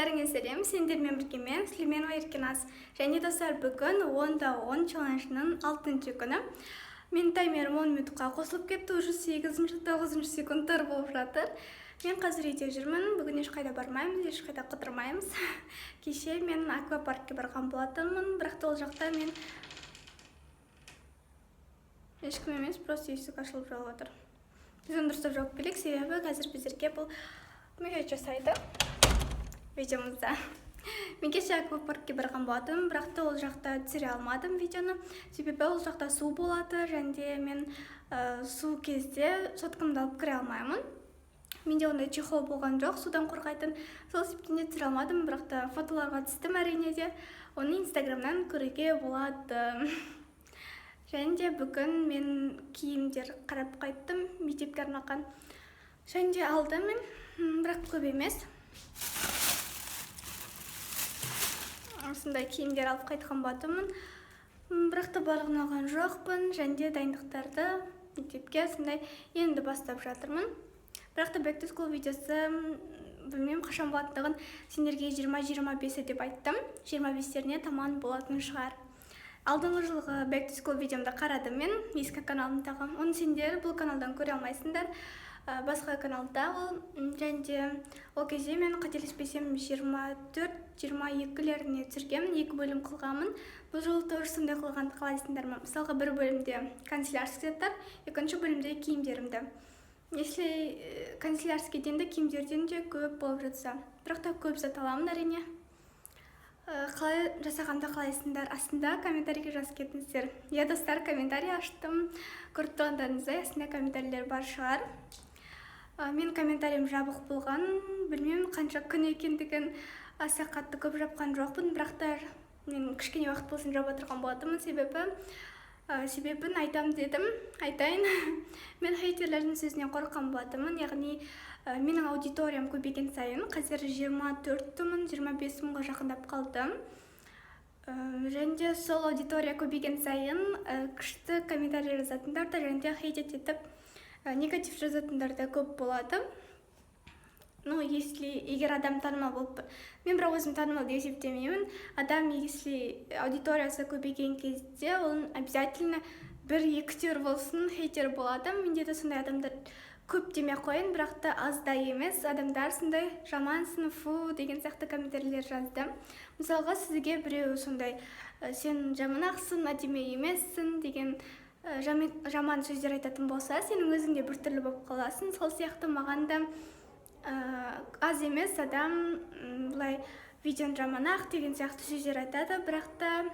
Бәріңе сәлем, сендермен бірге мен, Сүлейменова Еркеназ. Және, достар, бүгін 10-да 10 челленджінің 6 күні. Менің таймерім 10 минутқа қосылып кетті, уже 8-ші, 9 секундтар болып жатыр. Мен қазір үйде жүрмін, бүгін ешқайда бармаймыз, ешқайда қыдырмаймыз. Кеше мен аквапаркке барған болатынмын, бірақ та ол жақта мен ешкім емес, просто есік ашылып жабылып жатыр. Біз оны дұрыстап жауып келейік, себебі қазір біздерге бұл мешать жасайды видеомызда. Мен кеше аквапаркке барған болатынмын, бірақ та ол жақта түсіре алмадым видеоны, себебі ол жақта су болады және де мен су кезде соткамды алып кіре алмаймын. Менде ондай чехол болған жоқ судан қорғайтын, сол себептен де түсіре алмадым, бірақ та фотоларға түстім, әрине де, оны Инстаграмнан көруге болады. Және де бүгін мен киімдер қарап қайттым мектепке арналған, және де алдым мен, бірақ көп емес. Осындай киімдер алып қайтқан болатынмын, бірақ та барлығын алған жоқпын. Және де дайындықтарды мектепке осындай енді бастап жатырмын. Бірақ та back to school видеосы білмеймін қашан болатындығын, сендерге 20-25-і деп айттым, 25-теріне таман болатын шығар. Алдыңғы жылғы back to school видеомды қарадым мен ескі каналымдағы, оны сендер бұл каналдан көре алмайсыңдар, басқа каналда ол. Және де ол кезде мен, қателеспесем, 24-22-леріне түсіргенмін, екі бөлім қылғанмын. Бұл жолы тоже сондай қылғанды қалайсыңдар ма? Мысалға, бір бөлімде канцелярский заттар, екінші бөлімде киімдерімді. Если канцелярскийден де, киімдерден де көп болып жатса, бірақ та көп зат аламын, әрине. Қалай жасағанды қалайсыңдар, астында комментарийге жазып кетіңіздер. Иә, достар, комментарий аштым, көріп тұрғандарыңыздай, астында комментарийлер бар шығар. Менің комментариім жабық болған, білмеймін қанша күн екендігін, аса қатты көп жапқан жоқпын, бірақ та мен кішкене уақыт болсын жаба тұрған болатынмын. Себебі себебін айтам дедім, айтайын. Мен хейтерлердің сөзінен қорыққан болатынмын, яғни менің аудиториям көбейген сайын, қазір 24 мың, 25 мыңға жақындап қалды, және де сол аудитория көбейген сайын күшті комментарий жазатындар да және де хейт етіп, негатив жазатындар да көп болады. Ну, если егер адам танымал болып, мен бірақ өзім танымал деп есептемеймін, адам если аудиториясы көбейген кезде, оның обязательно бір екі болсын хейтер болады. Менде де сондай адамдар көп демей ақ қояйын, бірақ та аз да емес адамдар сондай «жамансың, фу» деген сияқты комментарийлер жазды. Мысалға, сізге біреу сондай «сен жаманақсың, әдемі емессің» деген жаман сөздер айтатын болса, сенің өзің де біртүрлі болып қаласың. Сол сияқты маған да аз емес адам былай «видеоң жаман-ақ» деген сияқты сөздер айтады. Бірақ та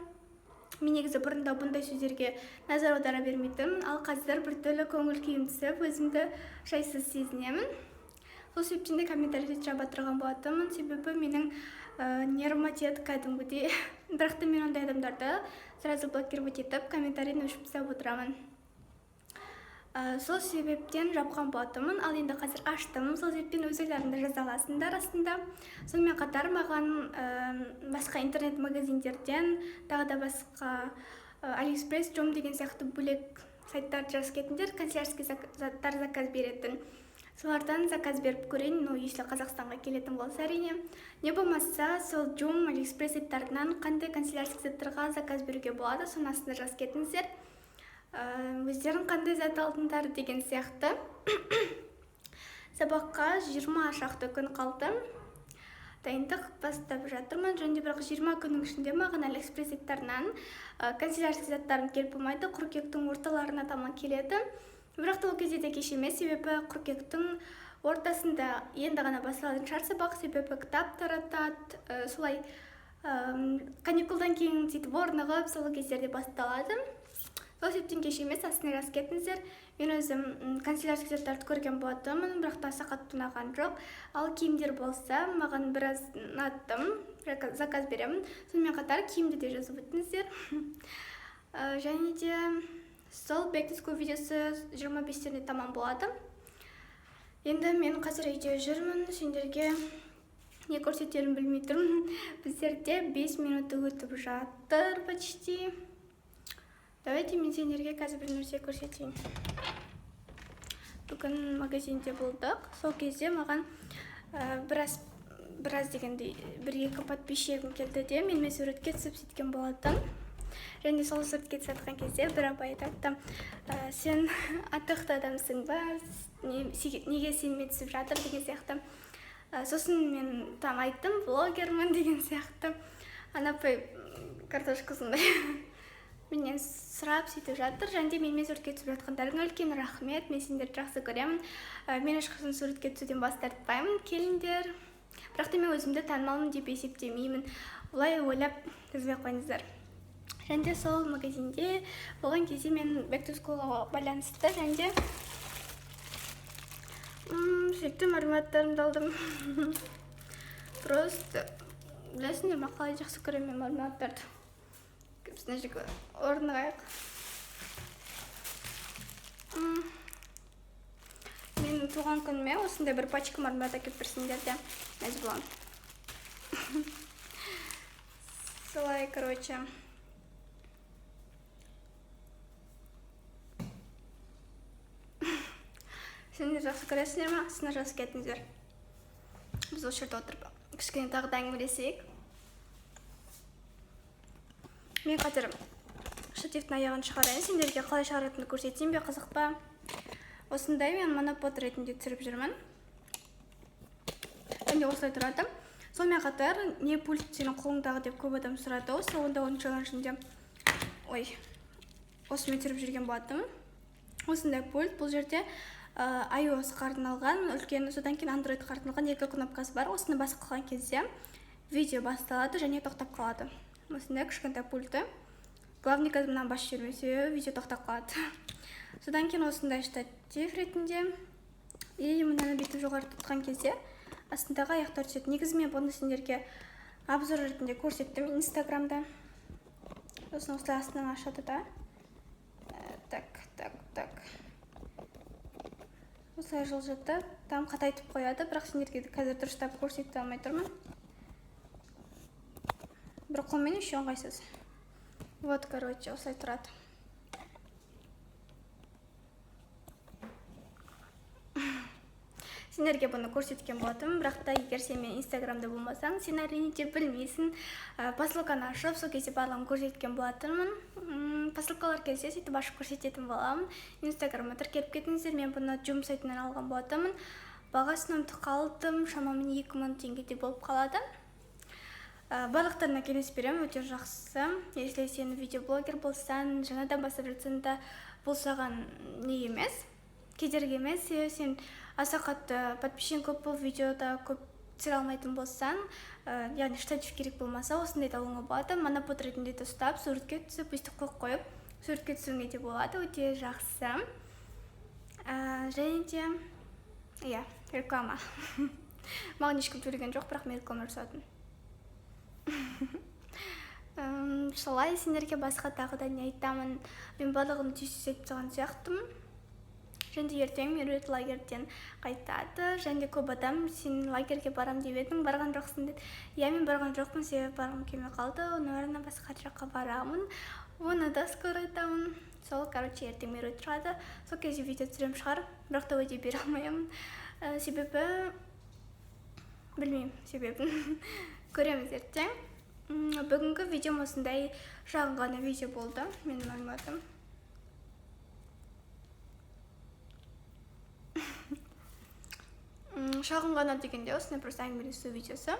мен негізі бұрында бұндай сөздерге назар аудара бермейтінмін, ал қазір біртүрлі көңіл күйім түсіп, өзімді жайсыз сезінемін. Сол себептен де комментарийлерді жаба тұрған болатынмын, себебі менің нервыма тиеді кәдімгідей. Бірақ та мен ондай адамдарды сразу блокировать етіп, комментарийін өшіріп тастап отырамын. Сол себептен жапқан болатынмын, ал енді қазір аштым. Сол себептен өз ойларыңды жаза аласыңдар астында. Сонымен қатар маған басқа интернет магазиндерден, тағы да басқа Алиэкспресс, Джум деген сияқты бөлек сайттарды жазып кетіңдер, канцелярский заттар заказ беретін. Солардан заказ беріп көрейін, ну, если Қазақстанға келетін болса, әрине. Не болмаса сол Джум, Алиэкспресс сайттарынан қандай канцелярский заттарға заказ беруге болады, соның астына жазып кетіңіздер, өздерің қандай зат алдыңдар деген сияқты. Сабаққа 20 шақты күн қалды, дайындық бастап жатырмын. Және де бірақ 20 күннің ішінде маған Алиэкспресс сайттарынан канцелярский заттарым келіп болмайды, қыркүйектің орталарына таман келеді. Бірақ та ол кезде де кеш емес, себебі қыркүйектің ортасында енді ғана басталатын шығар сабақ, себебі кітап таратады, солай каникулдан кейін сөйтіп орнығып, сол кездерде басталады. Сол себептен кеш емес, астына жазып кетіңіздер. Мен өзім канцелярский заттарды көрген болатынмын, бірақ та аса қатты ұнаған жоқ. Ал киімдер болса, маған біраз ұнаттым, заказ беремін. Сонымен қатар киімді де жазып өтіңіздер. Және де сол back to school видеосы 25-теріне тамам болады. Енді мен қазір үйде жүрмін, сендерге не көрсетерімді білмей тұрмын. Біздерде 5 минут өтіп жатыр почти. Давайте мен сендерге қазір бір нәрсе көрсетейін. Бүгін магазинде болдық, сол кезде маған біраз Біраз дегендей бір-екі подписчигім келді де, менімен суретке түсіп сөйткен болатын. Және сол суретке түсіп жатқан кезде бір апай айтады, сен атақты адамсың ба, неге сенімен түсіп жатыр деген сияқты. Сосын мен там айттым, блогермін деген сияқты. Ана апай картошка сондай менен сұрап сөйтіп жатыр. Және де менімен суретке түсіп жатқандарыңа үлкен рахмет, мен сендерді жақсы көремін. Мен ешқашан суретке түсуден бас тартпаймын, келіңдер. Бірақ та мен өзімді танымалмын деп есептемеймін, олай ойлап жазбай қойыңыздар. Және де сол магазинде болған кезде мен Back to School-ға байланысты және де сүйікті мармеладтарымды алдым. Просто білесіңдер ме, қалай жақсы көремін мен мармеладтарды. Біз мына жерге орын қояйық. Менің туған күніме осындай бір пачка мармелад әкеліп берсеңдер де мәз боламын. Солай, короче. Сендер жақсы көресіңдер ме? Сендер жақсы кетіңіздер. Біз осы жерде отырып кішкене тағы да әңгімелесейік. Мен қазір штативтің аяғын шығарайын, сендерге қалай шығаратынымды көрсетейін бе, қызық па? Осындай мен монопод ретінде түсіріп жүрмін. Және осылай тұрады. Сонымен қатар, не пульт сенің қолыңдағы деп көп адам сұрады. Осы онда оның челленджінде, ой, осымен түсіріп жүрген болатынмын. Осындай пульт, бұл жерде iOS-қа арналған, үлкен, содан кейін Android-қа арналған екі кнопкасы бар. Осыны басып қалған кезде видео басталады және тоқтап қалады. Осындай кішкентай пульті. Главный қазір мынаны басып жібермесе, видео тоқтап қалады. Содан кейін осындай штатив ретінде, и мынаны бүйтіп жоғары тұтқан кезде астындағы аяқтар түседі. Негізі мен бұны сендерге обзор ретінде көрсеттім Инстаграмда. Сосын осылай астынан ашады да. Так, так, так. Осылай жылжытып, там қатайтып қояды, бірақ сендерге қазір дұрыстап көрсете алмай тұрмын. Бір қолмен еще ыңғайсыз. Вот, короче, осылай тұрады. Сендерге бұны көрсеткен болатынмын, бірақ та егер сен менің Инстаграмда болмасаң, сен әрине де білмейсің. Посылканы ашып, сол кезде барлығын көрсеткен болатынмын. Посылкалар келсе, сөйтіп ашып көрсететін боламын. Инстаграмға тіркеліп кетіңіздер. Мен бұны Joom сайтынан алған болатынмын. Бағасын ұмытып қалдым, шамамен 2000 теңгедей болып қалады. Барлықтарына кеңес беремін, өте жақсы. Если сен видеоблогер болсаң, жаңадан бастап жатсаң да, бұл саған не емес, кедергі емес. Себебі сен аса қатты подписчигің көп болып, видеода көп түсіре алмайтын болсаң, яғни штатив керек болмаса, осындайды алуыңа болады. Монопод ретінде де ұстап, суретке түсіп, өйстіп қойып қойып, суретке түсуіңе де болады, өте жақсы. Және де, иә, реклама. Маған ешкім төлеген жоқ, бірақ мен реклама жасадым. Солай, сендерге басқа тағы да не айтамын. Мен барлығын тез-тез айтып тастаған сияқтымын. Және де ертең Меруерт лагерьден қайтады. Және де көп адам сен лагерьге барам деп едің, барған жоқсың деді. Иә, мен барған жоқпын, себебі барғым келмей қалды. Оның орнына басқа жаққа барамын. Оны да скоро айтамын. Сол, короче, ертең Меруерт шығады. Сол кезде видео түсірем шығар, бірақ та уәде бере алмаймын. Себебі білмеймін себебін. Көреміз ертең. Бүгінгі видеом осындай шағын ғана видео болды. Менің мәліметім. Шағын ғана дегенде осындай просто әңгімелесу видеосы.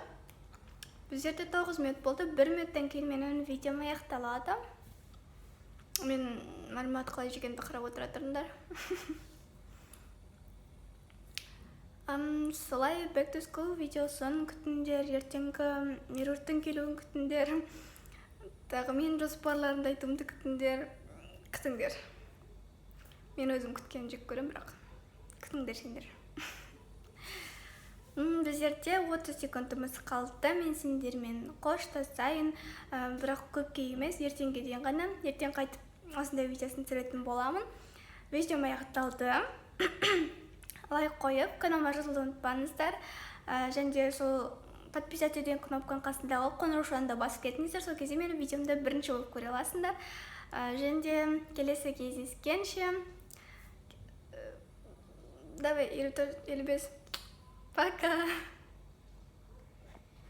Біздерде 9 минут болды. 1 минуттан кейін менің видеом аяқталады. Мен мәлімет қалай жегенді қарап отыра тұрыңдар. Солай Back to School видеосын күтіңдер, ертеңгі Меруерттің келуін күтіңдер. Тағы менің жоспарларымды айтуымды күтіңдер. Күтіңдер. Мен өзім күткенді жек көремін, бірақ күтіңдер сендер. Біздерде 30 секундымыз қалды. Мен сендермен қоштасайын, бірақ көпке емес, ертеңге дейін ғана. Ертең қайтып осындай видеосын түсіретін боламын. Видеом аяқталды. Лайк қойып, каналыма жазылуды ұмытпаңыздар. Және де сол подписаться деген кнопканың қасындағы қоңыраушаны да басып кетіңіздер. Сол кезде менің видеомды бірінші болып көре аласыңдар. Және де келесі кездескенше. Давай, 54, 55. Пока.